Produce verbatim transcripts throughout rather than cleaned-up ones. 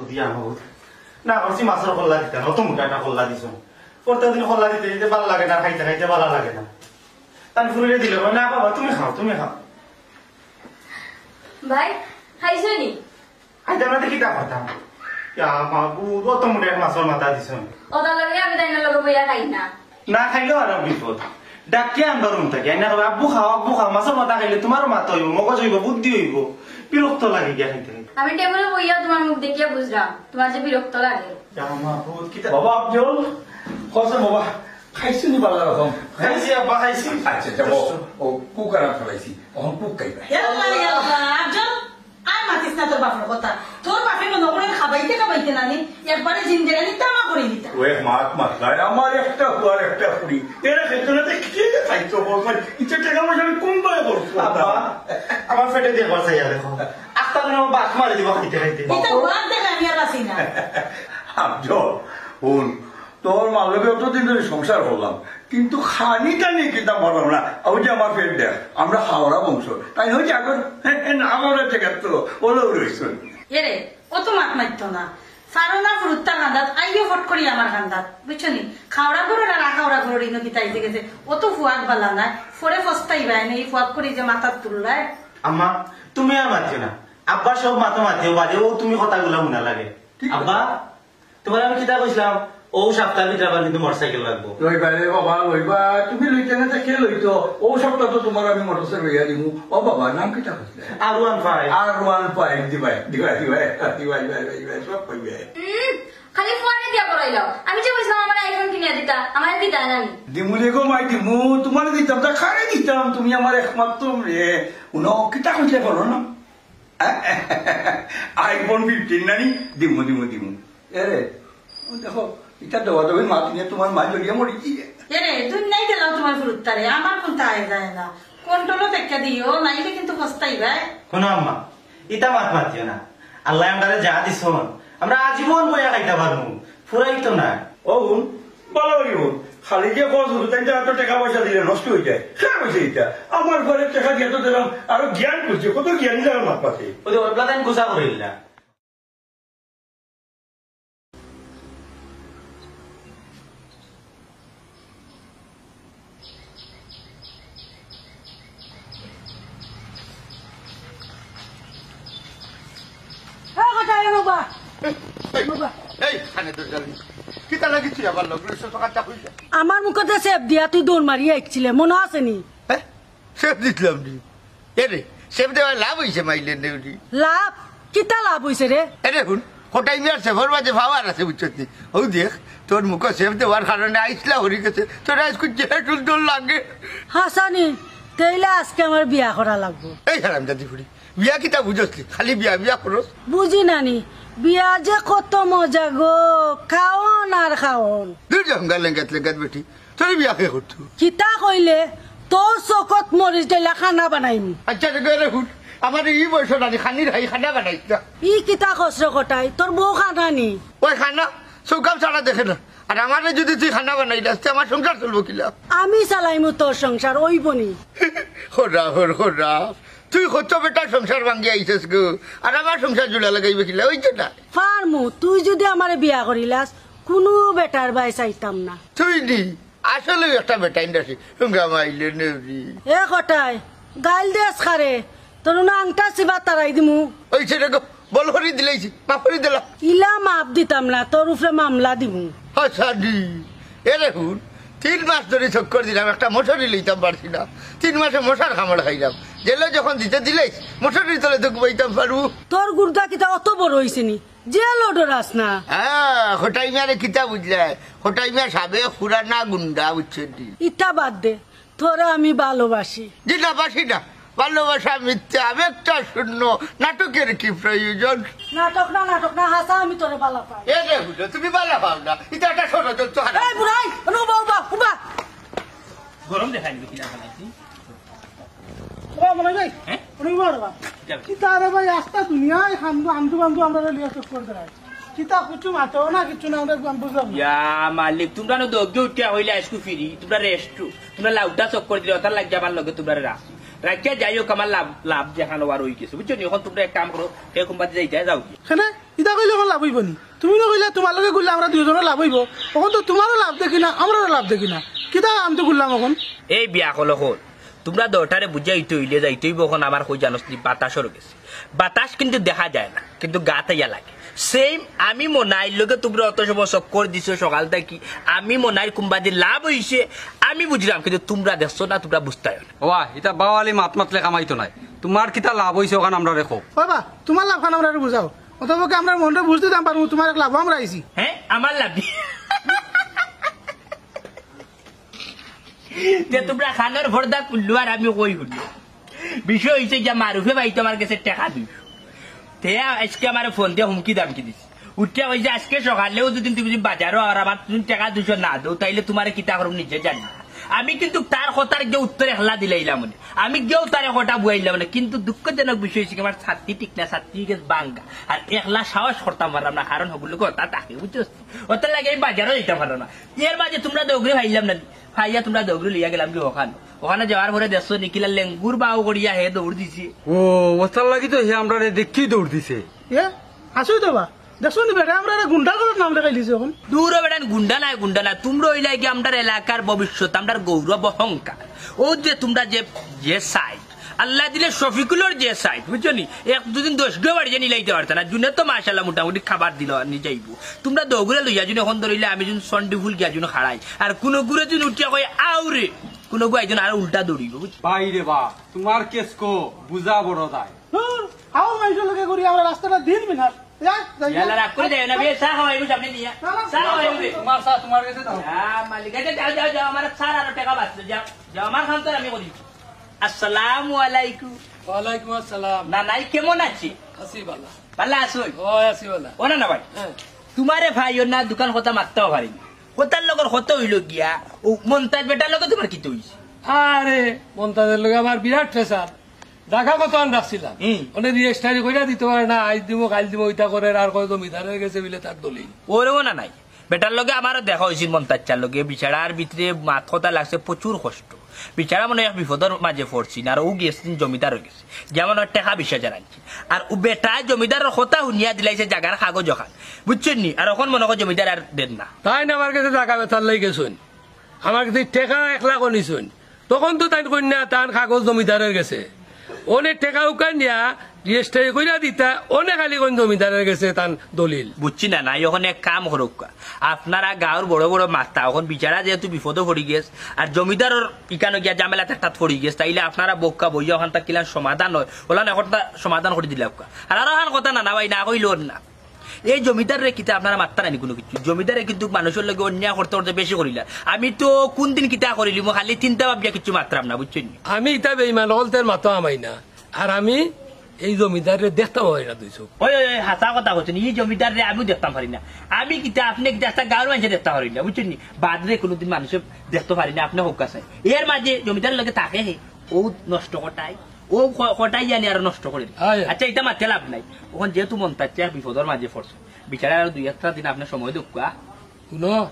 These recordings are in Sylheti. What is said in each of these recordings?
দিয়া আমার না করছি মাছর কল্লা দিতা না, অত মোটা একটা কল্লা দিছো। প্রত্যেকদিন কল্লা দিতে দিতে ভালো লাগে না, খাইতে খাইতে ভালো লাগে না। তাই ফুরিয়ে দিলে কয়, "না বাবা, তুমি খাও, তুমি খাও।" ভাই, খাইছো নি? খাইতাম না তো কিতা করতাম? ইয়া মাবুদ, অত মোটা এক মাছর মাথা দিছো। ওটা লগে আমি তাই না লগে বইয়া খাই না। না খাইলেও আর বিপদ। ডাকিয়া আনবা রুম থাকি, আইনা কইবা, "আব্বু খাও, আব্বু খাও।" মাছর মাথা খাইলে তোমারও মাথা অইবো, মগজ অইবো, বুদ্ধি অইবো। বিরক্ত লাগে গিয়া খাইতে খাইতে। আমি টেবিলে বইয়া তোমার মুখ দেখিয়া বুঝলাম তোমার যে বিরক্ত লাগে। ইয়া মাবুদ, কিতা? বাবা আফজল, কসম বাবা, খাইছো নি বালা রকম? খাইছি আব্বা, খাইছি। আচ্ছা, আচ্ছা, ও, ও কুকার আনতে পাইছি, অখন কুক খাইবা। ইয়া আল্লাহ, ইয়া আল্লাহ, আফজল, আর মাতিস না তোর বাপর কথা। তোর বাপে মনে করে খাবাইতে খাবাইতে নানি একবারে জিন্দেগানি তামা করে দিতা। ওই মাত মাতলায়, আমার একটা ফুয়ার একটা ফুড়ি। এরা খাইতো না, তো কে খাইতো বল? মানে, ইচ্ছা টাকা পয়সা আমি কোন ভাবে করবো? আব্বা, আমার পেটে দিয়ে বাঁচাইয়া দেখো। আস্তা করে আমার বাস মারি দিব খাইতে খাইতে। এটা ওয়ার দেখে আমি আর আছি না। আফজল, হুন, তোর মার লগে অতদিন ধরে সংসার করলাম, কিন্তু খানি টানি কিতা পারলাম না। ওই যে আমার পেট দেখ, আমরা হাওড়া বংশ, তাই হচ্ছে এখন না আমরা জায়গার তো ওলেও রয়েছে। এরে, অত মাত মারতো না। ফারো না ফুরুত্তার কান্দাত, আইও ফট করি আমার কান্দাত। বুঝছো নি? খাওড়া করো না, না খাওড়া করো, রিনো কিতা আইতে গেছে। অত ফুয়াক বালা নাই, ফরে ফস্তাই বায় না, এই ফুয়াক করি যে মাথাত তুললায়। আম্মা, তুমি আর মাতিও না। আব্বা সব মাতো মাতিও বাদে, ও তুমি কথাগুলা হুনা লাগে। ঠিক। আব্বা, তোমার আমি কিতা কইছিলাম? ও সপ্তাহ ভিতরে আবার কিন্তু মোটরসাইকেল লাগবো। লইবা রে বাবা, লইবা। তুমি লইতে না, তে কে লইতো? ও সপ্তাহ তো তোমার আমি মোটরসাইকেল লইয়া দিমু। ও বাবা, নাম কিতা কইছিলে? আর ওয়ান ফাইভ। আর ওয়ান ফাইভ, দিবাই, দিবাই, দিবাই, দিবাই, দিবাই, দিবাই, সব কইবে। উম, খালি ফোনে দিয়া করাইলাও। আমি যে কইছিলাম আমার আইফোন কিনে দিতা, আমার দিতা না নি? দিমু রে গো মাই, দিমু। তোমার দিতাম, তা খারে দিতাম। তুমি আমার একমাত্র মেয়ে। উনো কিতা কইছিলে বলো না? আইফোন ফিফটিন নানি? দিমু, দিমু, দিমু। এরে, ও দেখো, ইটা দবা দবি মাত নিয়া তোমার মা জ্বলিয়া মরি গিয়ে। এরে, তুমি নাই দিলাও তোমার ফুরুত্তারে, আমার কোনটা আয় যায় না। কন্ট্রোলও দেখে দিও, নাইলে কিন্তু পস্তাইবায়। হুনো আম্মা, ইতা মাত মাতিও না। আল্লায় আমরারে যা দিছন, আমরা আজীবন বইয়া খাইতা পারমু, ফুরাইতো না। ও হুন, ভালা অইবো। খালি যে কস হুন, তাইন তো এত টেকা পয়সা দিলে নষ্ট অই যায়। কে কইছে ইটা? আমার ঘরে টেকা দিয়া তো দিলাম, আরো জ্ঞান করছে, কত জ্ঞানী যারা মাত মাতে। ওই যে ওর প্লাদান গুছা করিল না। এ কথা এ বাবা। এই, এই, বাবা। এই, কানে তো জানি। কিতা লাগি তুই আবার লগ লইছ, তো কথা কইলা? আমার মুখতে সেফ দিয়া তুই দৌড় মারি আইছিলে, মনো আছে নি? হ্যাঁ? সেফ দিতলাম নি। এ রে, সেফ দেওয়া লাভ অইছে মাইলে নেউরি। লাভ? কিতা লাভ অইছে রে? এ রে হুন, কটাই মিয়ার সেফর মাঝে পাওয়ার আছে, বুঝছত নি? ও দেখ, তোর মুখো সেফ দেওয়ার কারণে আইসলা হরি গেছে, তোর আইস কুছ যে সুন্দর লাগে। হাসানি, তেইলে আজকে আমার বিয়া করা লাগবো। এই হারামজাদি ফুড়ি, বিয়া কিতা বুঝছলি? খালি বিয়া বিয়া করস। বুঝি নানি, বিয়া যে কত মজা গো, খাওন আর খাওন। দূর জঙ্গল লেঙ্গাত লেঙ্গাত বেটি, তোর বিয়া কে করতো? কিতা কইলে? তোর চকত মরিচ ঢাইলা খানা বানাইমু। আচ্ছা রে, রে হুন, আমার এই বয়স নানি খানির হাই খানা বানাইছ না। ই কিতা কস রে কটাই, তোর বউ খানা নি? ওই খানা, চৌকাম ছাড়া দেখে না। আর আমারে যদি তুই খানা বানাইলাস, তে আমার সংসার চলবো কিলা? আমি চালাইমু তোর সংসার, অইবো নি? খোরা, খোর, খোরা। তুই কত বেটার সংসার ভাঙ্গি আইছস গো, আর আমার সংসার জুড়া লাগাইবে কিলা? ওই যে না। ফার্মু, তুই যদি আমারে বিয়া করিলাস, কুনু বেটার বায় চাইতাম না। তুই নি, আসলে একটা বেটা ইন্ডাসি, হুঙ্গা মাইলে নেউরি। এ কটাই, গাইল দেস খারে, তোর না আংটা সিবা তারাই দিমু। ওই ছেলে গো, বল করি দিলাইছি, মাফ করি দিলা। ইলা মাফ দিতাম না, তোর উপরে মামলা দিমু। হাসানি, এরে হুন, তিন মাস ধরি চক্কর দিলাম, একটা মশারি লইতাম পারছি না। তিন মাসে মশার কামড় খাইলাম। জেলে যখন দিতে দিলাইছ, মশারির তলে তো ঘুমাইতাম পারবো। তোর গুর্দা কিতা অত বড় অইছে নি? জেলও ডরাস না। হ্যাঁ, কটাই মিয়ারে কিতা বুঝলায়? কটাই মিয়া সাবেক পুরানা গুন্ডা, বুঝছস নি? ইতা বাদ দে, তোরে আমি ভালোবাসি। জি না, বাসি না। ভালোবাসা মিথ্যা, আবেগটা শূন্য, নাটকের কি প্রয়োজন? নাটক না, নাটক না, হাছা আমি তোরে বালা পাই। এ রে হুলো, তুমি বালা পাও না, ইটা একটা ষড়যন্ত্র হারা। এই বুড়াই, উবা, উবা, উবা। গরম দেখাই দিবি কিনা বানাইছি? ও মনে ভাই, হ্যাঁ? উনি উবা রে বা। কিতা রে ভাই, আস্তা দুনিয়ায় হান্দু, হান্দু বান্দু আমরা লিয়া চুপ করে দেয়। কিতা কিছু মাতো না, কিছু না, আমরা বুঝলাম না। ইয়া মালিক, তোমরা না দগ্ধ উঠিয়া হইলে আজকু ফিরি, তোমরা রেস্ট, তোমরা লাউটা চক্কর দিলে, ওটার লাগিয়া আমার লগে তোমরা রাখছি। রাখিয়া যাই হোক, আমার লাভ, লাভ যেখানে আর হই গেছে, বুঝছো নি? এখন তোমরা এক কাম করো, হে কোম্পানি যাই, যাই যাও গিয়া। কেনে? ইতা কইলে অখন লাভ অইবো নি? তুমি না কইলা তুমার লগে ঘুরলে আমরা দুইজনর লাভ অইবো। অখন তো তুমারও লাভ দেখি না, আমরারও লাভ দেখি না। কিতা আমি তো ঘুরলাম অখন। এই বিয়া কল অখন, তুমরা দুইটারে বুঝাইতে অইলে যাইতে অইবো। অখন আমার কই জানোস নি, বাতাসর গেছে। বাতাস কিন্তু দেখা যায় না, কিন্তু গাত আইয়া লাগে। সেম আমি মনাইর লগে তুমরা অত সময় চক্কর দিছো সকাল থাকি, আমি মনাইর কুম্বাদি লাভ অইছে, আমি বুঝলাম, কিন্তু তুমরা দেখছো না, তুমরা বুঝতায় না। ওবা, ইতা বাওয়ালি মাত মাতলে কামাইতো নায়। তুমার কিতা লাভ অইছে অখান আমরারে কও। ওবা, তুমার লাভখান আমরারে বুঝাও। অথবা কি আমরার মনরে বুঝ দিতাম পারমু, তুমার এক লাভ আমরা আইছি। হ্যাঁ, আমার লাভ। তে তুমরা খানোর পর্দা খুললো আর আমি কই হুনলো। বিষয় অইছে গিয়া মারুফে ভাই তুমার গেছে টেকা দিল। তে আইজকে আমারে ফোন দিয়া হুমকি দামকি দিছে। উঠিয়া কইছে আইজকে সকালেও যদি তুমি বাজারো আর আমার তুমি টেকা দুইশো না দেও, তাইলে তুমারে কিতা করমু নিজে জানি না। আমি কিন্তু তার কথার গিয়া উত্তর একলা দিলাইলাম মানে। আমি গিয়াও তারে কথা বুয়াইলাম মানে। কিন্তু দুঃখজনক বিষয় অইছে কি আমার ছাতি ঠিক না, ছাতি গেছে ভাঙ্গা। আর একলা সাহস করতাম পারলাম না, কারণ হগুলো কথা থাকে, বুঝছো? অতার লাগি আমি বাজারো যাইতাম পারলাম না। এর মাঝে তুমরা দৌড়ে পাইলাম না, পাইয়া তুমরা দৌড়ে লইয়া গেলাম কি অখান। অখানো যাওয়ার পরে দেখছো নি কিলা লেঙ্গুর বাউ করিয়া হে দৌড় দিছে। ও, অতার লাগি তো হে আমরারে দেখি দৌড় দিছে। এ, আসলে তো বা, দেখছো নি বেটা, আমরারে গুন্ডার ঘরর নাম লেখাই দিছে অখন। দূর হ বেটা, গুন্ডা নায়, গুন্ডা নায়। তুমরা অইলায় গি আমরার এলাকার ভবিষ্যৎ, আমরার গৌরব অহংকার। ও যে তুমরা যে, যে সাইড, আল্লায় দিলে শফিকুলর যে সাইড, বুঝছো নি? এক দুদিন দশ গো বাড়ি যে নিলাইতে পারতা না। জুনে তো মাশাআল্লাহ মোটামুটি খাবার দিল, নি যাইবো। তুমরা দৌড়ে লইয়া জুনে অখন দৌড়াইলে আমি জুন সন্ডি ফুল গিয়া জুন খাড়াই। আর কুনু গুরে জুন উঠিয়া কয়, "আউরে", কুনু গু আইজন আর উল্টা দৌড়িবো, বুঝছো? ভাই রে বা, তুমার কেস কো, বুঝা বড় দায়। ধুর, আও মাইজর লগে করি আমরা রাস্তাটা দিন বিনা। যা, যাই গা। ইয়াল্লা, রাগ করি যাইও না, বে, চা খাওয়াইবো সামনে নিয়া। না, না, চা খাওয়াইবো বে। তুমার চা তুমার গেছে দাও। হ্যাঁ, মালিক, এই যে যাও, যাও, যাও, আমার চা আর টেকা বাঁচলো, যাও, যাও, আমার খান তো আমি করি। আসসালামু আলাইকুম। ওয়ালাইকুম আসসালাম। না, নাই, কেমন আছি? আছি ভালা। ভালা আছো? ও, আছি ভালা। ও না, না ভাই। হ্যাঁ। তুমারে ভাই, ও না, দোকান কথা মাততাও পারি না। কথার লগর কথা অইলো গিয়া, ও মন্তাজ বেটার লগে তুমার কিতা অইছে? আরে, মন্তাজর লগে আমার বিরাট ফেসাদ। ঢাকা কত আন রাখছিলাম। হুম। অনে রেজিস্টারি কইরা দিতো পারে না, আইজ দিমু, কাইল দিমু, ইতা করের আর কয় জমিদারর গেছে বিলে তার দলিল। ওরেও না নাই। বেটার লগে আমারও দেখা অইছিল মন্তাজ চাচার লগে, বিচারার ভিতরে মাত কথা লাগছে প্রচুর কষ্ট। বিচারা মনে অয় এক বিপদর মাঝে পড়ছিল, আর ও গেছছিল জমিদারর গেছে। যেমন ওর টেকা বিশ হাজার আনছে। আর ও বেটায় জমিদারর কথা হুনিয়া দিলাইছে জাগার কাগজ অখান। বুঝছইন নি? আর অখন মনে কয় জমিদার আর দেন না। তাইন আমার গেছে জাগা বেচার লাগি গেছইন। আমার গেছে টেকা এক লাখ নিছইন। তখন তো তাইন কইন না, তান কাগজ জমিদারর গেছে। অনে টেকা উকান নিয়া রেজিস্টারি কইরা দিতা, অনে খালি কইন জমিদারর গেছে তান দলিল। বুঝছি না, নাই, অখন এক কাম করউক্কা। আপনারা গাঁওর বড় বড় মাততা, অখন বিচারা যেহেতু বিপদো পড়ি গেছ, আর জমিদারর ইকানো গিয়া ঝামেলাত একটাত পড়ি গেছ, তাইলে আপনারা বউক্কা বইয়া অখানতা কিলা সমাধান অয়, অলান অখানতা সমাধান করি দিলাউক্কা। আর আরো অখান কথা না, না ভাই, না কইলো না। এই জমিদাররে কিতা আপনারা মাততা নানি কুনু কিচ্ছু? জমিদারে কিন্তু মানুষর লগে অন্যায় করতে করতে বেশি করিলা। আমি তো কুনদিন কিতা করিলিমু, খালি চিন্তা ভাবনা কিচ্ছু মাতরাম না, বুঝছইন নি? আমি ইতা বেইমান অকলতের মাতো আমাই না। আর আমি এই জমিদাররে দেখতাম পারি না দুই চউখ। ওই, ওই, ওই, হাছা কথা কইছইন, ই জমিদাররে আমিও দেখতাম পারি না। আমি কিতা, আপনে কিতা, আস্তা গাঁওর মানষে দেখতা পারি না, বুঝছইন নি? বাদরে কুনুদিন মানষে দেখতা পারি না, আপনে কউক্কা চাই। এর মাঝে জমিদারর লগে থাকে হে, ও নষ্ট কটায়, ও ক-, কটায় জানি আরো নষ্ট করে। আয়। আচ্ছা, ইতা মাতিয়া লাভ নাই। অখন যেহেতু মন্তাজ চাচা বিপদর মাঝে পড়ছে, বিচারা আরো দুই একটা দিন আপনে সময় দেউক্কা। হুনো,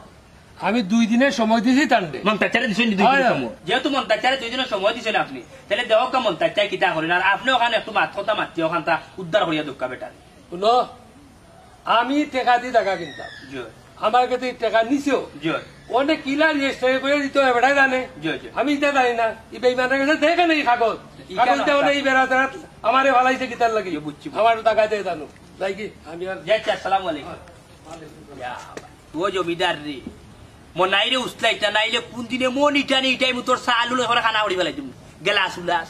আমি দুই দিনর সময় দিছি তানরে। মন্তাজ চাচারে দিছইন নি দুই দিনর আয়। সময়? যেহেতু মন্তাজ চাচারে দুই দিনর সময় দিছইন আপনে, তাইলে দেউক্কা মন্তাজ চাচায় কিতা করইন, আর আপনে অখান একটু মাত কথা মাতিয়া অখানতা উদ্ধার করিয়া দেউক্কা বেটারে। হুনো, আমি টেকা দি জাগা কিনতাম। জি। আমার গেছে টেকা নিছেও। জি। অনে কিলা রেজিস্টারি করি দিতো, এ বেটায় জানে। জি, জি। আমি ইতা জানি না। ই বেইমানর গেছে দেখে নেই কাগজ। ই কাগজ কাগজ দেওয়া নেই, বেড়া তারা আমারে ফালাইছে কিতার লাগি। জি, বুঝছি। আমার জাগা দে জানো। যাই কি? আমি আর জি, আচ্ছা, আসসালামু আলাইকুম। ওয়ালাইকুম আসসালাম। ইয়া, ও জমিদার রে। মনাইরে উসলাইতা নাইলে কুনদিনে মন ইটানি ইটাই মুতর চা আলু লই করে খানা করি ফালাই দিমু। গেলাস উলাস।